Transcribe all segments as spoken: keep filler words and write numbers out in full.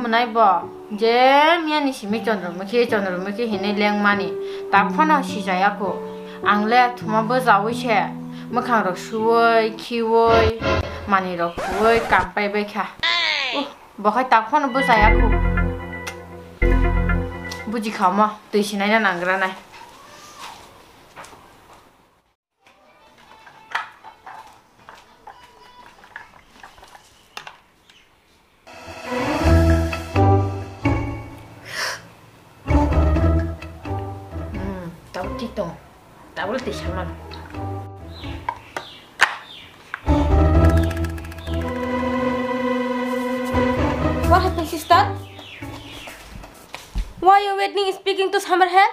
Nai bo, je miyani simi Chandramukhi, Chandramukhi hinwi lengmani, tak phano sijaya kho. Ang le thuma bwjaui se, mwkhang rok suwui, khiwui, manwi rok khuwui, kam pai bai kha. Uh, bo khai tak phano bwjaya kho. Buji kha mo, twi sinai na nangra nai. Hmm, tabuk thik tongo. Tabuk twi samano. What happened, sister? Why you waiting speaking to somewhere here?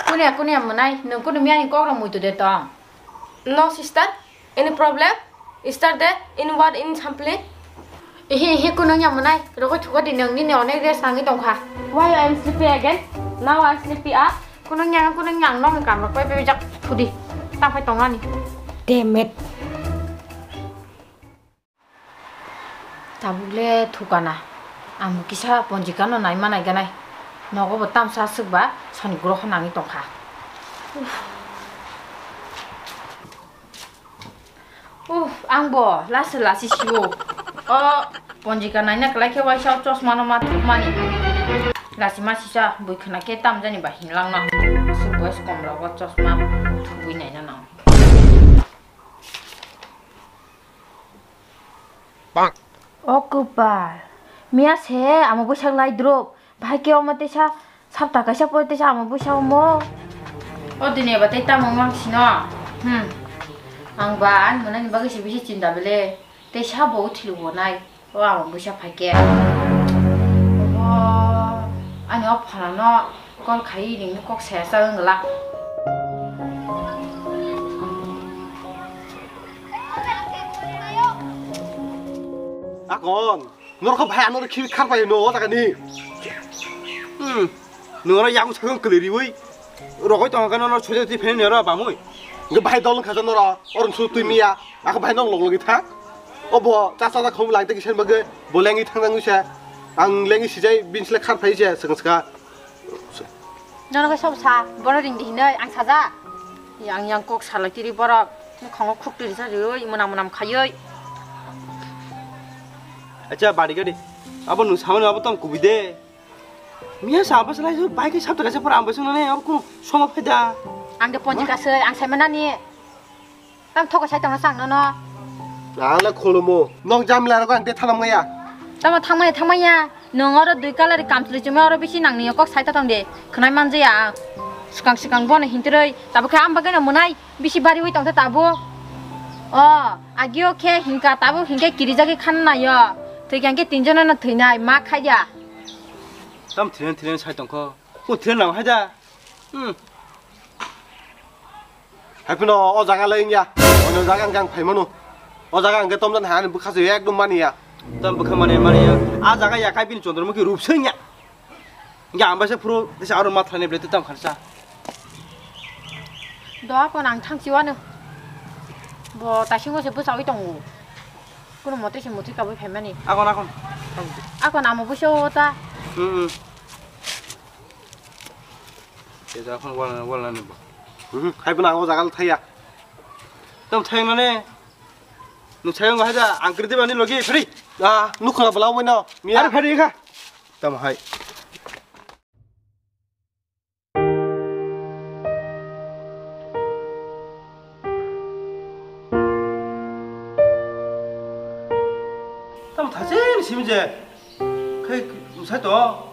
Kunia, kunia mwnai, nwng kunu miyani kok rok muitu de tong? No, sister. Any problem? Is there there in what in something? Ihi, ihi, kunu nya mwnai, rogoi thuka di nwng nini onek rest nangwi tongkha. Why I am sleepy again? Now I sleepy up. Kunu nya, kunu nya, ang nokni kam rok pai pai jak thudi. Tang phai tongani. Damn it. Tabuk le thukana. Ang bo kisa ponjikano naima naiganai. Nogo bo tamsa aswk ba soni groho nangwi tongkha. Uff. Uff, ang bo lasi lasi sio. O ponjika naina kwlai khe waisa o chosma no ma thukmani. Lasi ma sisa bui khna khe tamjani ba hinlangno. Aswk boyes kom rogo chosma thubui naina nango. O kwpal, miya se amo bwsak lai drop, bahai khe omo teisa sapta kaisa pore teisa amo bwsak omo. O dini ba tei tamo mang sino? Hmm. Ang ba ani mwnani bagwi se bisi chinta bele. Tei sabo uthilwi bo nai. O amo bwsak phai khe. Obo ani o phalano call khai ringwi kok saya sa wng glak. Akon, norok khe bhai ano khibi khar pai no o jaga ni. Hmm, noro yang sakon kle riwi. Rogoi tong kano no sojo ti pheni noro bamui. Nge bhai dol khaja noro, orun su tui miya. Ako bhai nong log logi tha. Obo cha cha khum lai te kisen bage, bo lengi thang thang se. Ang lengi sijai bin sle khar phai se, seng ska. Nono khe sob sa, borok ring di hinoi ang saja. Yang yang kok salai tiri borok, mukhango khuk tiri sa rioi, mwnam mwnam khaioi. Acha, bari gadi. Abo nung samani abo tong kubi de. Miya sa abo salai so bai khe sabta kaisa pora ambai sung nane abo kunu soma phai da. Ang de ponji kasoi, ang sai manani. Tam thoko sai tongna sang nono. Ang le khulumo. Nok jam la rok ang te thalam ya. Tamo thangmani thangmaya. Nung oro dui kalari kamchwlwi chumui oro bisi nangni kok sai ta tong de. Khwnai manjaya ang. Swkang swkang bono hintiroi. Tabuk khe ang bagwino mwnai bisi bariwi tongtha tabuk. O, agio khe hinka tabuk hinkhe kirijagwi khan naio. Thwikha hinkhe tinjono no thwinai ma khaiya. Tam thwilen thwilen sai tongkho. Kung thwilen nang haida. Hmm. Hai phano o jaga le wngya. Ono jaga ang khe ang phai mano. O jaga ang khe tomjani hani bwkha se ekdom mani ya. Tam bwkha mani mani ya. A jaga ya kai bini Chandramukhi rup se wngya. Wngya ang bai se phuru tesa aro ma thani ble tam kharsa. Do akon ang thang siwano. Bo taisingo se bwsawi tongo. Kuno mote se muthwi kabui phaimani. Akon akon. Akon amo bwsa o ta. Hmm. Tesa phone wala wala ni bo. Hmm, hai bwna o jaga thaya. Tam thayang nane. Nung thayang hai da ang kri dibani logi phari. Ah, nukha bwla wino. Miya. Ari phari kha. Tam hai. Tamo thachen simi je. Khai sai to.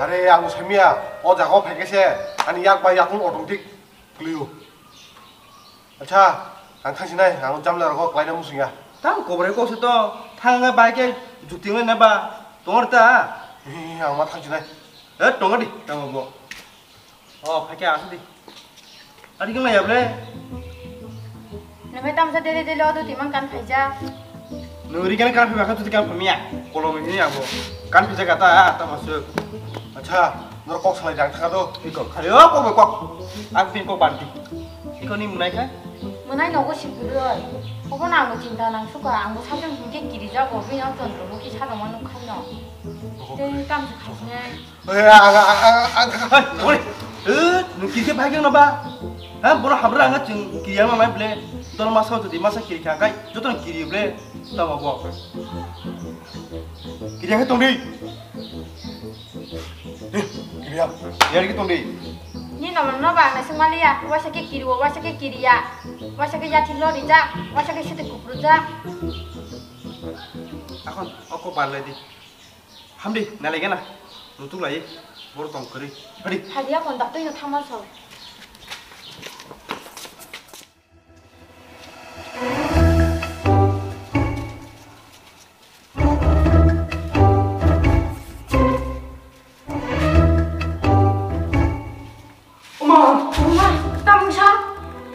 Are ang samiya o jaga phai khe se ani yak bai yakung automatic kliu. Acha, ang thang sinai ang jamla rogo klaina musung ya. Tamo kobore kok se to thang bai khe juting le na ba tor ta. Hi, ang ma thang sinai. Eh, tonga di, tamo bo. O, phai khe asuk di. Ari khe maya ble. Neme tamsa dele dele odo timang kan phaija. Nuri kan kan phaima kha tu kan phamia. Kolom ni abo. Kan phaija kata, ah, tamo asuk. Acha, nor kok salai jang thaka do. Iko khali o kok kok. Ang tin kok banti. Iko ni munai kha. Munai nogo sibiroi. Obo na amo chinta nang suka, ang bo sajang hingke kiri jago, bini ang Chandramukhi sarong ma nuk khaino. Tei kam se khasinai. Eh, ang, ang, ang, ang, ang, hai, oi. Eh, nwng kiri khe bahai khe no ba? Ha, bono hamra ang chwng kiri ang nai ble. Tol masa jodi masa kiri kha kai, joto kiri ble. Tamo bo. Kiri ang tong di. Eh, kiri ang. Yari ki tong di. Ni no no ba na sung maliya. Wasa ke kiri wo, wasa ke kiri ya. Wasa ke ya thilo di ja. Wasa ke sete kupru ja. Akon, oko balai di. Hamdi, nalaigena. Nutuk lai. Bor tong kari. Hadi. Hadi akon dak tui no thamal so. Oma! Oma, tamo sa?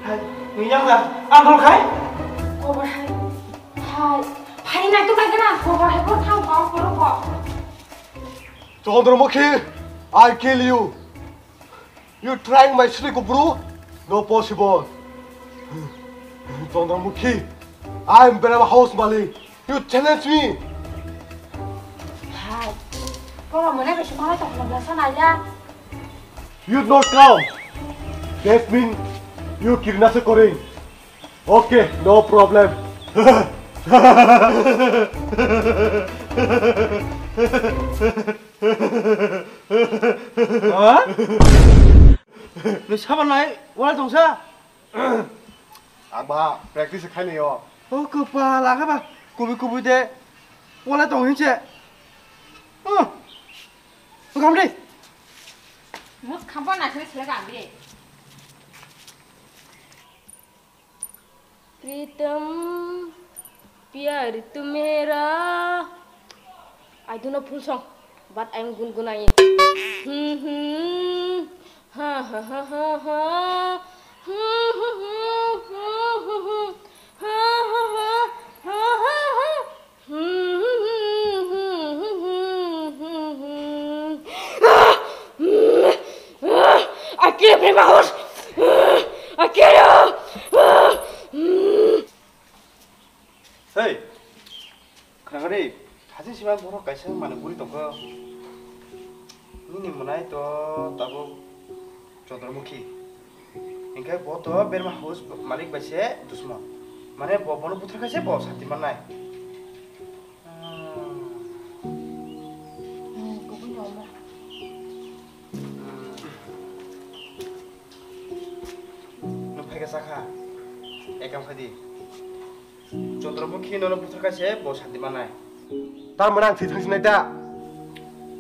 Hai, nung yang da? Ang dol khai? Kobar hai. Hai, phai nai to nai gana, kobar hai por thang kong por ko. Chandramukhi, I kill you. You trying my Sri Kubru? No possible. Chandramukhi, I am Berma house malik. You challenge me. Hai. Kora mone besi mala tak mala sana ya. You not come. That mean you kidnap koring. Okay, no problem. Ha? Ni saban nai, wala tongsa? Ang ba practice khaini o. O kwpal, ang ba kubui kubui de wala tong hinse. Oh. Kam de. Mus khampa na sini sila kami. Pritam, pyar tu mera. I don't know full song, but I am gungunaying. Hmm, hmm. Ha, ha, ha, ha, ha. Hmm, hmm, hmm, hmm, hmm, hmm. Ha, ha, ha, ha, ha, ha. Hmm, hmm, hmm, hmm, hmm, hmm, hmm. Ah, hmm, ah, I kill him out. Ah, I kill you. Ah, hmm. Hey, khwnakhadi, hajin sima borok kaisa manwi buri tongkha. Nini mwnai to tabuk Chandramukhi. Hinkhe bo to Berma house malik bai se dusmon. Mane bo bono buthar kha se bo santi mannai. Hmm. Hmm, kubui no mo. Hmm. Nwng phaikha sakha. Ekam khadi. Chandramukhi nono buthar kha se bo santi mannai. Tar mane ang thwi thang sinai da.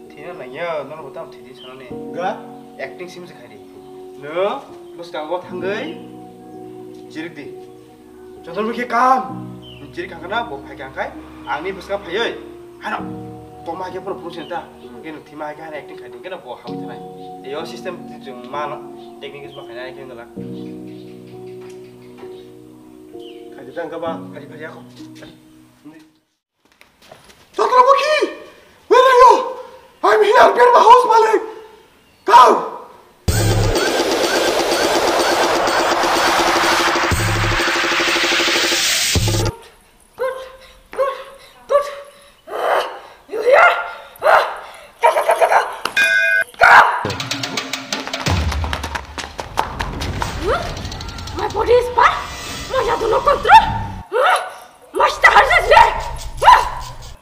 Thwina nangya, nono bo tamo thwi di sanani. Ga? Acting sim se khai di. No, bwskango thangwi chirik di. Chandramukhi kam. Chirik khangkha na bo phai khangkhai. Angni bwskang phaiwi. Hano. Toma khe phuru phuru sinta. Khe no thima hai khe hano acting khai di. Khe no bo ham thanai. Eyo system di chwng mano. Technique is ma khainai khe no la. Khai di tang ka ba. Khai di phai ako. Chandramukhi, where are you? I'm here, Berma house malik. Come. You here? Come, come, come, come, come. Come. Huh? My body is fine. My jadu no control. Huh? Master Hazrat le. Huh?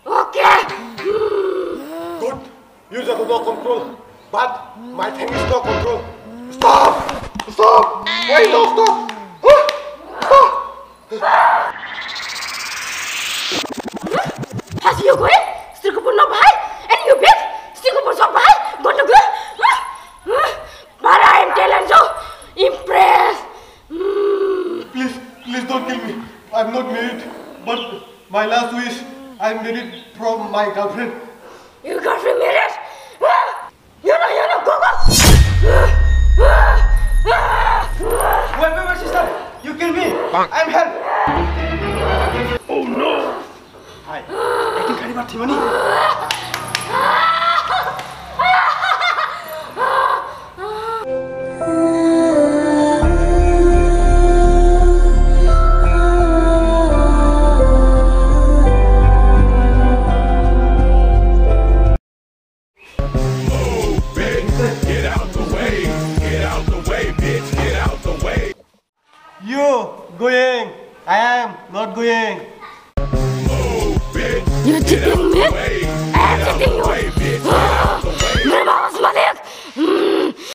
Okay. Hmm. Good. You just no control, but my thing is no control. Stop! Stop! Why no stop? Huh? Huh? Has you going? Sri Kupur no bhai? And you big? Sri Kupur so bhai? Go to go? Huh? Huh? But I am telling you, impress. Hmm. Please, please don't kill me. I'm not married, but my last wish, I'm married from my girlfriend. You got remarried? Ah! You know, you know, go, go! Wait, wait, wait, sister! You kill me! I'm help! Oh no! Hai, acting kari bar thimani. Kidding me?